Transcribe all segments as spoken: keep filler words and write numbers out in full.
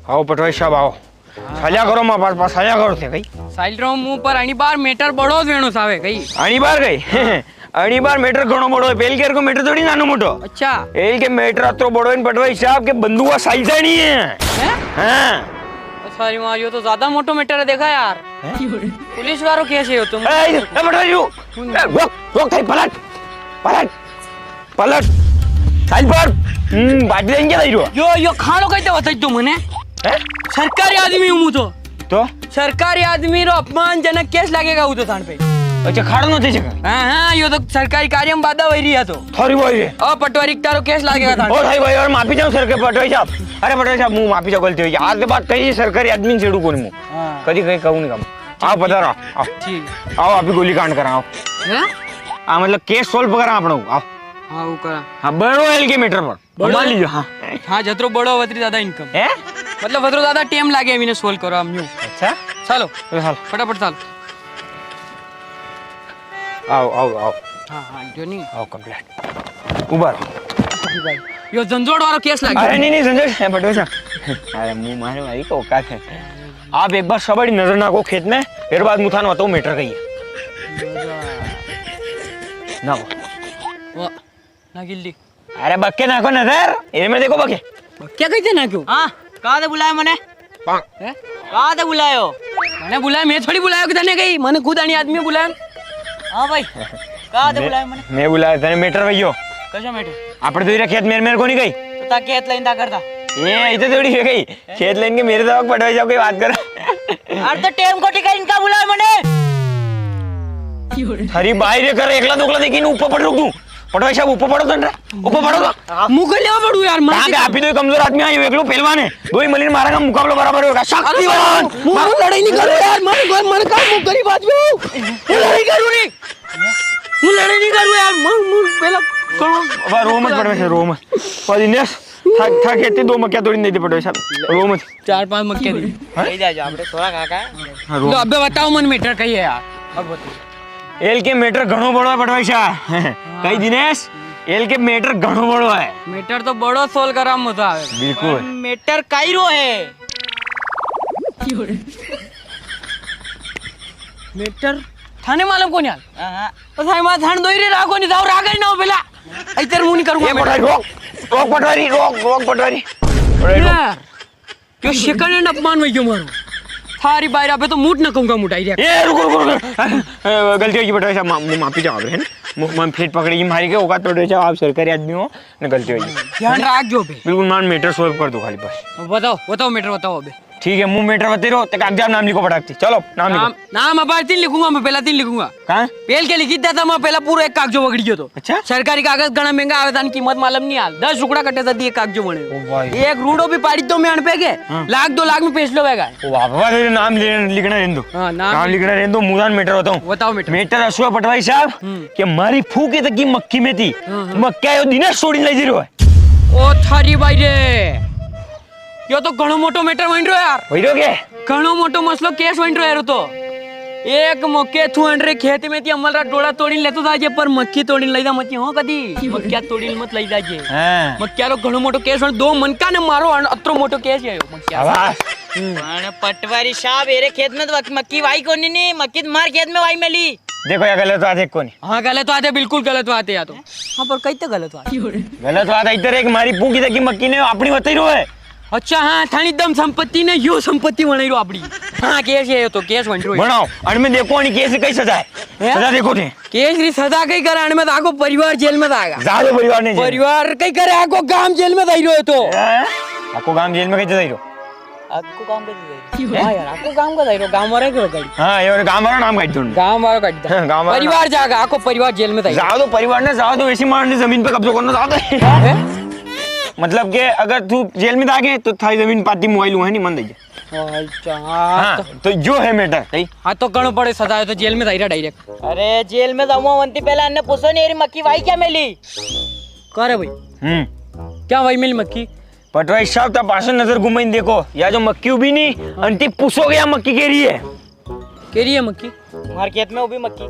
आओ पटवारी साहब, आओ। साल्या करो, मां पास, पास साल्या करो थे कई। साल रो मुंह पर अणी बार matter बड़ो वेणो सावे कई। अणी बार कई? अणी बार matter घणो बड़ो है, पेल केर को matter थोड़ी नानो मोटो। अच्छा। एल के matter अतरो बड़ो है पटवारी साहब के बंदूका सालता नी है। हैं? हाँ। ओ सारी माँ, यो तो ज्यादा मोटो matter है, देखा यार। हैं? पुलिस वालो case है यो तो। ए, ए, पटवारी, रुक। ए, रोक, रोक, थाई पलट, पलट। पलट। साइड पर। हम्म, बाटी देंगे भाई रो। यो, यो खानो कैसे बताई तू मने? हैं? सरकारी आदमी हूँ मु तो। तो? सरकारी आदमी रो अपमानजनक case लागेगा वो तो थान पे। अच्छा, खाड़ो नो थे जगह। हाँ, हाँ, यो तो सरकारी कार्य में बाधा वही रही है तो। थारी भाई रे। ओ पटवारी तारो case लागेगा थान ओ पे। थारी भाई, और माफी चाहूँ सर के पटवारी साहब। अरे पटवारी साहब, मुंह माफी चाहूँ, गलती हुई। आज के बाद कहीं सरकारी आदमी से छेड़ू कोनी मुंह। हाँ। कदी कहीं कहूँ नहीं कम। आओ, पधारो, आओ। ठीक है। आओ, अभी गोली कांड करा, आओ। हैं? आ, मतलब, case solve करा आपणो, आओ। हाँ, वो करा। हाँ, बड़ो है इनके matter पर। बड़ो मान है? लीजिए, हाँ। हाँ, जतरो बड़ो, वतरी ज्यादा income। हैं? मतलब, वतरो ज्यादा time लागे, इन्हें solve करो, हम यूं। अच्छा? चलो। चलो, चलो। फटाफट चलो। आओ, आओ, आओ। हाँ, हाँ, जो नहीं। आओ, complete। उबा रहो। भाई, यो झंझोड़ वालो case लागे। अरे, नहीं, नहीं, झंझोड़ है, पटवारी साहब। अरे, मुंह मारे भाई को औकात है। आप एक बार सबड़ी नजर नाखो खेत में, फिर बाद मुथान बताओ matter कही है। ना वो। वो, ना गिल्ली। अरे बक्के नाखो नजर, इनमें देखो बक्के। बक्के कैसे नाखो? हाँ, कहाँ से बुलाया मने? हैं? कहाँ से बुलायो? मने बुलाया, मैं थोड़ी बुलायो कि तने कही, मने खुद आनी आदमी बुलाया। हाँ भाई, कहाँ से मैं, बुलाया मने? मैं बुलाया, तने matter भैयो। कैसा matter? आपणे तो ही खेत मेरे, मेरे को नहीं गई। तो ता खेत लाइन ता करता। ये इधर थोड़ी है गई। खेत लाइन के मेरे तो पटवारी साहब की बात कर। अरे तो टेम को टिका इनका बुलाया मने। थारी बाई रे कर एकला दोकला देखी ऊपर पड़ रुक तू। पटवारी साहब ऊपर पड़ो तन रे। ऊपर पड़ो तो। मुगलिया पड़ू यार, मैं कहाँ पे आप ही तो कमजोर आदमी आए हो, एकलो पहलवान है। दो ही मलिन मारा का मुकाबला बराबर होगा। शक्तिवान। मु, मु लड़ाई नहीं करूँ यार, मन, मन, मन का मु गरीब आदमी हूँ। मु लड़ाई करूँ नहीं। मु लड़ाई नहीं करूँ यार, मु, मु पहला करो। अब रो मत पटवारी साहब, रो मत। पर दिनेश, था, था कहते दो मक्या तोड़ी नहीं दे पटवारी साहब। रो मत। चार पांच मक्के दी। हाँ? ले जा, जा, हमरे थोड़ा खा का। हाँ, रो। लो, अबे बताओ मन matter कही है यार। अब बताओ। एल के matter घणो बड़ो है पटवारी साहब। कही दिनेश, एल के matter घणो बड़ो है। Matter तो बड़ो solve करा मजा आवे। बिल्कुल। पर matter काई रो है? Matter थाने मालूम कोनी यार? हाँ, हाँ। तो थाने मां थाने दोई रे राखो नहीं, जाओ राग ही ना हो पेला। इधर मुंह नहीं करूँगा ए मैं। पटवारी, रोक, रोक पटवारी, रोक, रोक पटवारी। पटवारी, रोक। यार। क्यों second hand अपमान वही क्यों मारो? थारी बाहर अबे तो मूठ न कहूंगा मुटाई रे। ए, रुको, रुको, रुको। ए, गलती होगी पटवारी साहब, मा-, माफी चाहूँ, है ना? मु-, मन फिर पकड़ेगी मारी के औकात पटवारी साहब, आप सरकारी आदमी हो, ना गलती होगी। ध्यान राख जो बे। बिल्कुल, मान matter solve कर दो खाली बस। बताओ, बताओ matter बताओ अबे। ठीक है, मु matter बते रहो, ते कागजात नाम लिखो फटाक से। चलो, नाम लिखो। नाम, नाम अबार तीन लिखूंगा मैं, पहला तीन लिखूंगा। कहाँ? पेल के लिखी देता मैं, पहला पूरा एक कागजो वगड़ी गयो तो। अच्छा? सरकारी कागज घणा महंगा आवे, तान कीमत मालूम नहीं हाल। दस रुकड़ा कटे था दिए कागजो बने। ओ भाई। एक रूड़ो भी पाड़ी दो मैं अणपे के, हाँ। लाख दो लाख में फैसलो होगा। ओ बाबा, तेरे नाम ले-, लिखना रहने दो। हाँ, नाम नाम लिख- लिखना रहने दो, मुदान matter बताऊं। बताओ matter। Matter असो है पटवारी साहब, हम्म। कि मारी फूके तक की मक्की में थी। हाँ, हाँ। मक्का यो दिनेश सोड़ी ले जी रहो है। ओ थारी बाई रे। यो तो घणो मोटो matter बन रह्यो यार। वही रह्यो के? घणो मोटो मसलो case बन रह्यो यार तो। एक मक्के थू अणरे खेत में थी अमल रा डोड़ा तोड़ीन लेतो जाजे, पर मक्की तोड़ीन लई जा मती हो कदी। मक्किया तोड़ीन मत लई जाजे। हाँ। मक्किया रो घणो मोटो case बन, दो मनका ने मारो अन-, अतरो मोटो case है यो मक्किया। शाबाश। हम्म। पण पटवारी साहब, एरे खेत में तो मक-, मक्की वाई कोनी नी, मक्की तो मार खेत में वाई मेली। देखो या गलत बात है कोनी। हाँ, गलत बात है, बिल्कुल गलत बात है या तो। हाँ, पर कई तो गलत बात है। गलत बात है, इधर एक मारी पूंकी तकी मक्की ने अपनी बताई रो है। अच्छा, हाँ, थानी दम संपत्ति ने यो संपत्ति बनाई रो अपनी। हाँ, case है यो तो, case बन रो है। बनाओ, अन में देखो, अन case कई सजा है। हैं? सजा देखो थे। Case री सजा कई करे, अन में तो आखो परिवार जेल में जाएगा। ज्यादा परिवार नहीं जेल में। परिवार कई करे, आखो गांव जेल में जाई रो है तो। हैं? आखो गांव जेल में कैसे जाई रो? आखो गांव का जाई रो। हैं? हाँ यार, आखो गांव का जाई रो, गांव वाला के गाड़ी। हाँ, ये गांव वाला नाम काट दो। गांव वाला काट दो। हाँ, गांव वाला परिवार नाम। जाएगा, आखो परिवार जेल में जाई रो। जाओ तो परिवार ने, जाओ तो वैसी मारने जमीन पे कब्जो करना चाहते हैं। हैं? मतलब के अगर तू जेल में जागे तो थारी जमीन पाती मोबाइल हुआ है नहीं मन दे। अच्छा, हाँ, हाँ, तो तो जो है matter, सही? हाँ, तो घणो बड़े सजा है, तो जेल में जाई रा direct। अरे, जेल में जाऊंगा वंती पहले अन्ने पूछो नहीं, एरी मक्की वाई क्या मेली? का रे भाई? हम्म। क्या वाई मेली मक्की? पटवारी साहब, ता पासे नजर घुमाइन देखो, या जो मक्की उबी नी, अंती पूछो के या मक्की केरी है। केरी है मक्की? हमारे खेत में उबी मक्की।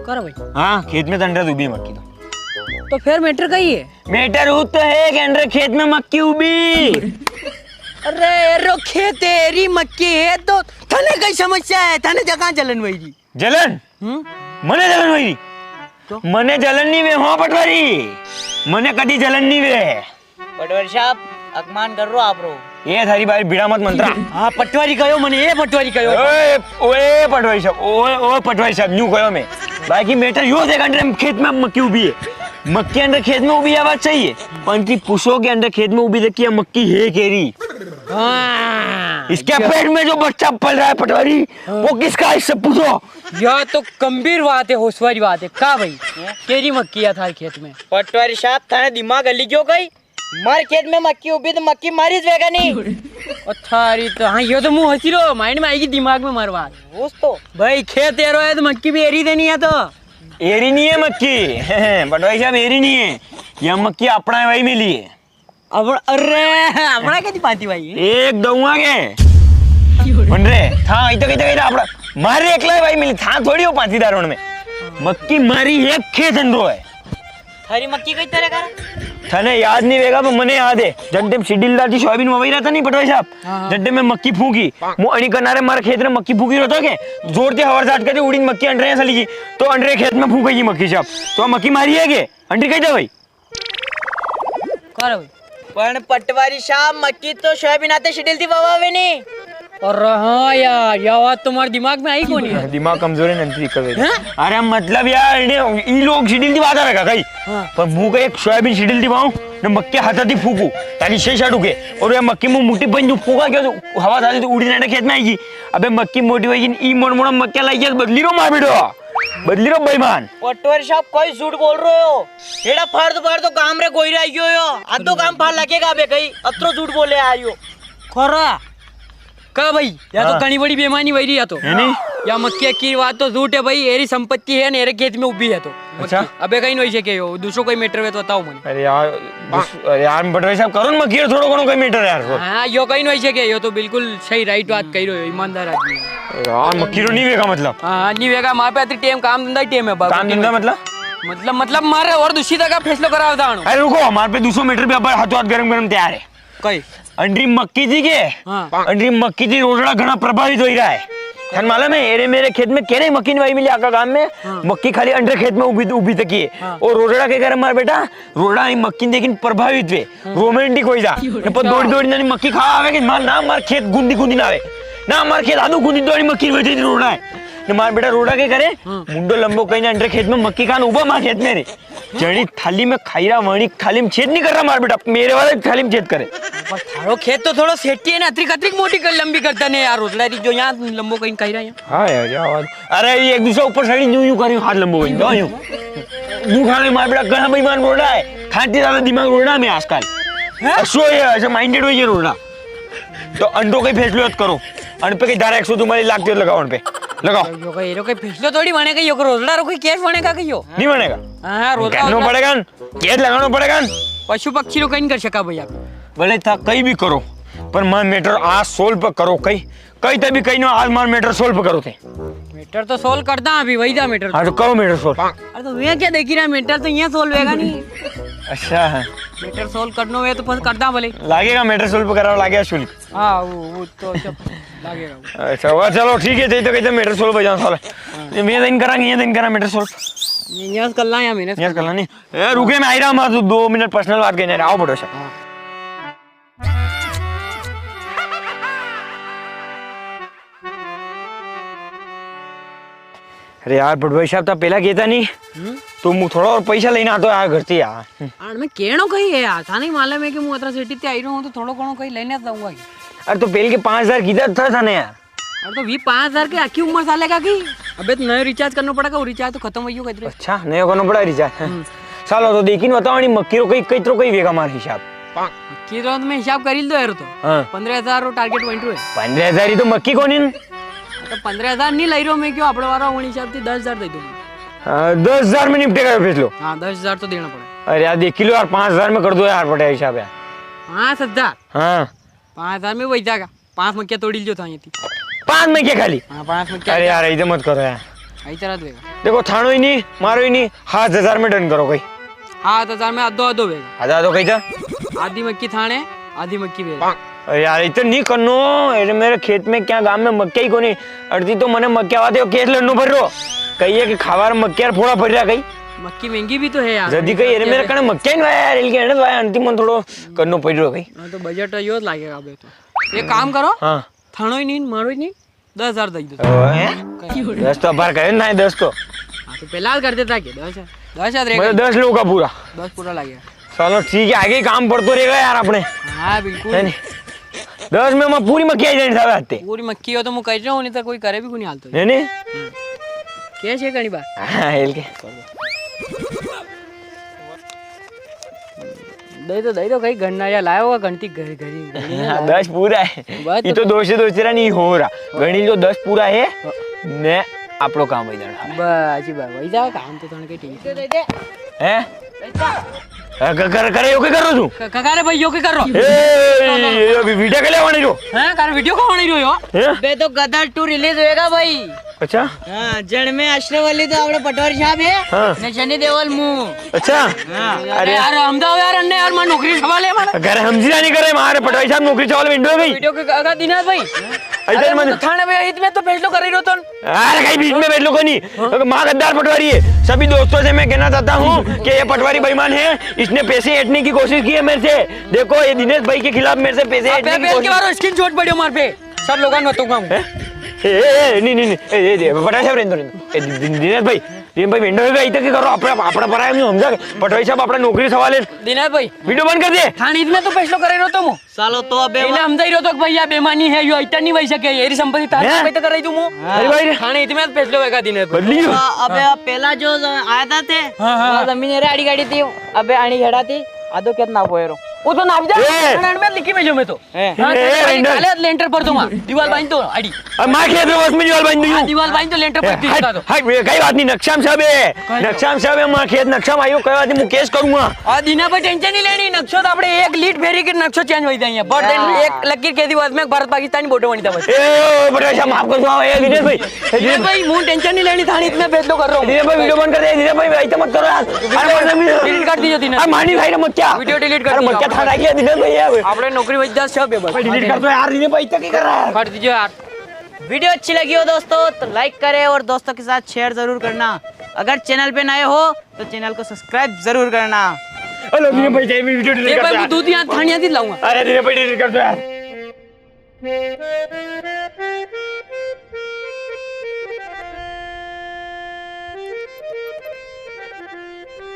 कर भाई। हाँ, खेत में तंडरा उबी मक्की तो। तो फिर मैटर कई है? मैटर उ तो है कि अंडरे खेत में मक्की उबी। अरे, एरो खेत है, एरी मक्की है, तो थने कई समस्या है? थने जगह जलन वई री। जलन? हम्म? मने जलन वई री? तो? मने जलन नी वे, हाँ पटवारी, मने कदी जलन नी वे। पटवारी साहब, अपमान कर रो आप रो। ये थारी बारी बीड़ा मत मंत्रा। हाँ, पटवारी कयो मने, ये पटवारी कयो। ओए, ओए पटवारी साहब, ओए, ओए पटवारी साहब, न्यू कयो मैं। बाकी मैटर यो है कि अंडरे खेत में मक्की उबी है। मक्की अंडरे खेत में उबी, या बात सही है। पण थी पूछो कि अंडरे खेत में उबी तकी या मक्की है केरी। हाँ। इसके पेट में जो बच्चा पल रहा है पटवारी, हाँ। वो किसका है, इससे पूछो। या तो गंभीर बात है, होश वाली बात है। का भाई, केरी मक्की है थारे खेत में? पटवारी साहब, थारे दिमाग हली गयो कई? मारे खेत में मक्की उबी तो मक्की मारी ज वेगा नी। ओ थारी तो, हाँ, यो तो मूं हंसी रो, माइंड में आएगी दिमाग में मार बात। होश तो। भाई, खेत एरो है तो मक्की भी एरी देनी है तो। एरी नी है मक्की। पटवारी साहब, एरी नी है। या मक्की अपणा है, वई मिली है। अपणा, अरे, अपणा कैसी पाती भाई? एक दऊंगा के। बन रे, था, इतना, इतना, इतना अपणा। मारे एकला है भाई मिली, था थोड़ी हो पातीदार होण में। मक्की मारी एक खेत अंडरो है। थारी मक्की कई तरह का? थने याद नी वेगा, पर मने याद है। जब टेम सीडील दाती सोयाबीन ववाई रहा था नी पटवारी साहब, हाँ, हाँ। जब टेम में मक्की फूकी, मूं अणी किनारे मारे खेत में मक्की फूकी रहा था के, जोर ते हवा झाटका ती उड़ीन मक्की अंडरे चली गई, तो अंडरे खेत में फूकेगी मक्की साहब। तो मक्की मारी है के? अंडरी कई दे भाई। कर भाई। पण पटवारी साहब, मक्की तो सोयाबीन आते सीडील ती ववावे नी। अरे हाँ यार, या बात तो मारे दिमाग में आई कोनी है। दिमाग कमजोर है, नंत्री कवे। हैं? अरे मतलब यार, इने, ई लोग सीडील ती वाता रखा कई। हाँ। पर मूं के एक सोयाबीन सीडील ती वाऊं, ने मक्की हाथा ती फूकू, ताकि शेषा डुके। और या मक्की मूं मुट्ठी बंद फूका, क्यों तो हवा थाती तो उड़ी ने खेत में आएगी। अबे मक्की मोटी होगी, ई मोड़ मोड़ा मक्की लाई, बदली रो मार बेटो। बदली रो बेईमान। पटवारी साहब, कई झूठ बोल रहे हो। हेड़ा फाड़ दो, फाड़ दो, गाम रे गोईरा आयो यो। आधो गाम फाड़ लगेगा बे कई, अतरो झूठ बोले आयो। खोरा। का भाई, या तो हाँ। घणी बड़ी बेईमानी वई री है तो। है नी? या मक्की की बात तो झूठ है भाई, एरी संपत्ति है ने, एरे खेत में उबी है तो। अच्छा। मक्की। अबे कई नी वई सके यो, दूसरो कोई मैटर वे तो बताओ मने। अरे यार, दूस-, अरे यार, पटवारी साहब, करो ना मक्की रो थोड़ो घणो कोई मैटर यार। हाँ, यो कई नी वई सके, यो तो बिल्कुल सही राइट बात कही रहो, ईमानदार आदमी है। यार, मक्की रो नी वेगा मतलब? हाँ, हाँ, नी वेगा, मारे पे अतरी टेम, काम धंधा ही टेम है, बाबू। काम धंधा मतलब? मतलब, मतलब, मारे और दूसरी जगह फैसलो करावा जाणो। अरे रुको, मारे पे दूसरो मैटर भी अब हाथों हाथ गरम गरम तैयार है। कई? अंडरी मक्की थी के? हाँ। अंडरी मक्की थी रोजड़ा घणा प्रभावित होई रहा है। थने मालूम है, एरे मेरे खेत में केरे मक्की नी वाई मिली आका गाम में, हाँ। मक्की खाली अंडरे खेत में उबी, उबी तकी है। हाँ। और रोजड़ा के करे मारे बेटा, रोजड़ा ई मक्की देखिन प्रभावित वे। रोमांटिक होई जा। ने पर दौड़ी दौड़ी ने मक्की खावा आवे के मार ना मार खेत गुंदी गुंदी ना आवे। ना मार खेत आदू गुंदी दौड़ी मक्की वजह दी रोड़ा है। ने मार बेटा रोड़ा के करे? हाँ। मुंडो लंबो कई ने अंडरे खेत में मक्की खान उबा मार खेत में रे। जणी थाली में खाई रहा वणी थाली में छेद नी कर रहा मार बेटा। मेरे वाला थाली में छेद करे। पर थारो खेत तो थोड़ो सेटी है ना, अतरी कतरी मोटी कर लंबी करता ने यार, रोजड़ा री जो यहाँ लंबो कई खाई रहा है। हाँ यार, या बात। अरे, ये एक दूसरा ऊपर सड़ी यूं, यूं करी हाथ लंबो वई, यूं। यूं खाने मार बेटा, घणा बेईमान रोड़ा है। खाती ज्यादा दिमाग रोड़ा में आजकल। हैं? असो ये, ऐसे माइंडेड होई ये रोड़ा। तो अंडो कई फैसलो मत करो। अन पे कई धारा एक सौ चुम्मालीस लाख तेल लगाओ अन पे। लगाओ। यो कई, यो कई फैसलो थोड़ी बनेगा, यो कई रोजड़ा रो कई केस बनेगा कई यो। नी बनेगा। हाँ, रोजड़ा करनो पड़ेगा न, केस लगानो पड़ेगा न। पशु पक्षी रो कई नी कर सका भैया। भले था कई भी करो, पर मार मैटर आज सोल्व पे करो कई। कई तभी कई नो, आज मार मैटर सोल्व करो थे। मैटर तो सोल्व कर दा अभी, वई जा मैटर। हाँ, तो करो मैटर सोल्व। अरे, तो वे क्या देखी रहा, मैटर तो यहाँ सोल्व वेगा नी। अच्छा है। मैटर सोल्व करनो वे तो बस कर दा भले। लागेगा मैटर सोल्व पे कराओ, लागेगा शुल्क। हाँ, वो, वो तो सब लागेगा वो। अच्छा, वाह, चलो ठीक है, ते तो कहते मैटर सोल्व पे जाओ साले। हाँ। ये मैं दिन करा, ये दिन करा मैटर सोल्व। ये यहाँ से कर ला, यहाँ मैंने यहाँ से कर ला नी। ए, रुके, मैं आई रहा, मैं तो दो मिनट पर्सनल बात करने रहा, आओ, बड़ो सा। हाँ। अरे यार, पटवारी साहब, था पहला कहता नी, हम्म? तो मु थोड़ा और पैसा लेना आता यार, घर से यार। अरे, मैं कहनो कई है यार, थाने ही मालूम है कि मु अतरा सिटी ते आई रहा हूँ, तो थोड़ो घणो कई लेने जाऊंगा। अरे, तो पहले के पाँच हजार कीधा था थाने यार। अरे, तो वी पाँच हजार के आखी उम्र सालेगा की? अबे, तो नयो रिचार्ज करनो पड़ेगा, वो रिचार्ज तो खत्म होई गयो कदरे। अच्छा, नयो करनो पड़ा रिचार्ज, हैं? हम्म। सालो, तो देखिन बताओ, नी मक्की रो कई, कई तो कई वेगा मार हिसाब। मक्की रो तो मैं हिसाब कर ही दो यार, तो। हाँ। पन्द्रह हजार रो टारगेट पॉइंट रो है। पन्द्रह हजार ही तो मक्की कोनी न। तो पन्द्रह हजार नी लाई रो मैं, क्यों आपड़े वाला होने हिसाब से दस हजार दे दो। हाँ, दस हजार में निपटेगा ये फैसलो? हाँ, दस हजार तो देना पड़ेगा। अरे यार, देखी लो यार, पाँच हजार में कर दो यार, बढ़िया हिसाब है। पाँच हजार? हाँ। पाँच हजार में वई जागा। पाँच मक्किया तोड़ी लीजो था ये थी। पाँच मक्किया खाली? हाँ, पाँच मक्किया। अरे यार, इधर मत करो यार। आई तरह देगा। देखो, थानो ही नी, मारो ही नी, हात हजार में डन करो कई। आठ हजार में आधो आधो वेगा। आधो आधो कही था? आधी मक्की थाने, आधी मक्की वेगा। अरे यार, इतना नहीं करनो। अरे, मेरे खेत में क्या, गांव में मक्या ही कोनी। अड़ती तो मने मक्या वाते केस लड़नो पड़ रो। कहिए कि खावार मक्या फोड़ा पड़ रहा कहीं। मक्की महंगी भी तो है यार। जदी कही, अरे, मेरे कने मक्या ही नहीं आया यार, इनके अड़े तो आया, अंतिम में थोड़ो करनो पड़ रो कहीं। हाँ, तो बजट यो लागेगा अबे तो। एक काम करो। हाँ। थानो ही नहीं, मारो ही नहीं। दस हजार दई दो। ओ, हैं? कहीं। दस तो अबार कहे ना, दस तो। हाँ, तो पेला कर देता के? दस, दस हजार मतलब रहेगा। दस लोग का पूरा। दस पूरा लगेगा। चलो ठीक है, आगे काम पड़तो रहेगा यार अपने। हाँ, बिल्कुल। है नी? दस में मैं पूरी मक्की आई जानी साहब आते। पूरी मक्की हो तो मैं कह रहा हूँ, नहीं तो कोई करे भी कोनी हाल तो। है नी? हाँ। कैसे करनी बात? हाँ, हेल के। दई तो, दई तो कहीं गणना या लाया होगा, गणती घड़ी, घड़ी, घड़ी ना हाँ, लाया। दस पूरा है। बात ये तो तो दो से दो तेरा नहीं हो रहा। गणी जो दस पूरा है, हाँ। ने आपणो काम वही जाना। बस, अच्छी बात, वही जाओ, काम तो थाने के ठीक है। दे दे। हैं? पैसा। अ, क-, कर, करे, यो के कर रो तू? क-, क-, करे भाई, यो के कर रो? ए, ए, ए, अभी वीडियो के लिए बनी रो? हैं, कर वीडियो को बनी रो यो? हैं? बे तो गदर टू रिलीज होएगा भाई। अच्छा। हाँ, जण में अशरफ अली तो आपणा पटवारी साहब है। हाँ। ने सनी देओल मु। अच्छा। हाँ। अरे यार, हम तो यार, अन्ने यार, मार नौकरी सवाल है मारा। अगर हम जी नहीं करे, मारे पटवारी साहब नौकरी सवाल में इंडो गई। वीडियो के अगर दिनाज भाई। अरे, अरे, मैं तो थाने में ईद में तो फैसलो कर रही रो तो। अरे, कहीं बीच में बैठ लो कोनी। हाँ। तो माँ गद्दार पटवारी है। सभी दोस्तों से मैं कहना चाहता हूँ कि ये पटवारी बेईमान है, इसने पैसे ऐंठने की कोशिश की है मेरे से। देखो, ये दिनेश भाई के खिलाफ मेरे से पैसे आप ऐंठने की कोशिश। बार स्क्रीनशॉट पड़े मार पे। सब लोगों ने बताऊंगा मैं। हैं? ए, ए, ए, नहीं, नहीं, नहीं, ए, ए, ए, पटवारी साहब, रहने दो, रहने दो। ए, दि-, दि-, दिनेश भाई, दिनेश भाई, वेंडो है, इतना क्या करो? अपना, अपना परा है, हम जा के, पटवारी साहब, अपना नौकरी सवाल है। दिनेश भाई। वीडियो बंद कर दे। थाने इसमें तो फैसलो करे रो तो मु। सालो तो अबे इने हम जाई रो तो भैया बेमानी है, यो इतना नहीं वही सके, ये संपत्ति थाने हैं? पे तो कर रही तू मु। अरे भाई रे। थाने इसमें तो फैसलो होगा दिनेश भाई। बदली। आ, अबे आप पहला जो आया था थे, हाँ, हाँ। वो जमीन रे आड़ी गाड़ी थी, अबे आणी हेड़ा थी, आधो खेत ना पोए रो। वो तो ना भी जा, ए! में लिखी में जो मैं तो। हैं? हाँ, ए, तो ए, भाई, ए, काले लेंटर पर तो मार, दीवाल बांध दो, अड़ी। अब मार खेत रो, बस में दीवाल बांध दो। हाँ, दीवाल बांध दो, लेंटर पर ए, भी हट, बता दो। हट, ये कई बात नहीं, नक्शा में सब है। कई नक्शा में सब है, मार खेत नक्शा में आयो, कई बात नहीं, मु केस करूंगा। और दीना भाई टेंशन नहीं लेनी, नक्शो तो आपणे एक लीट फेरी के नक्शो चेंज हो जाए, पर दिन हाँ। एक लकीर के दिवस में भारत पाकिस्तानी बोर्डर बनी था बस। ए, ओ, बड़ा अच्छा, माफ कर दो, ए, दिनेश भाई, ए, दिनेश दिनेश भाई, मु टेंशन नहीं लेनी, थाने इसमें फैसलो कर रहा हूँ। दिनेश भाई, वीडियो बंद कर दे, दिनेश भाई, ऐसा मत करो यार। अरे, मत, डिलीट कर दीजिए, दिनेश। अरे, मानी भाई, मत क्या? वीडियो डिलीट कर अरे, मत दीजिए। क्या, थाना क्या, दिनेश भाई, यार? आपणे नौकरी वही जा, सब है बस। भाई, डिलीट कर दो यार, दिनेश भाई, इतना क्या कर रहा है? काट दीजिए यार। वीडियो अच्छी लगी हो दोस्तों तो लाइक करें और दोस्तों के साथ शेयर जरूर करना। अगर चैनल पे नए हो तो चैनल को सब्सक्राइब जरूर करना। हेलो, दिनेश भाई, ये वीडियो डिलीट ये कर भाई, दो मैं यार। दूध यहाँ थानिया दी लाऊंगा। अरे, दिनेश भाई, डिलीट कर दो यार।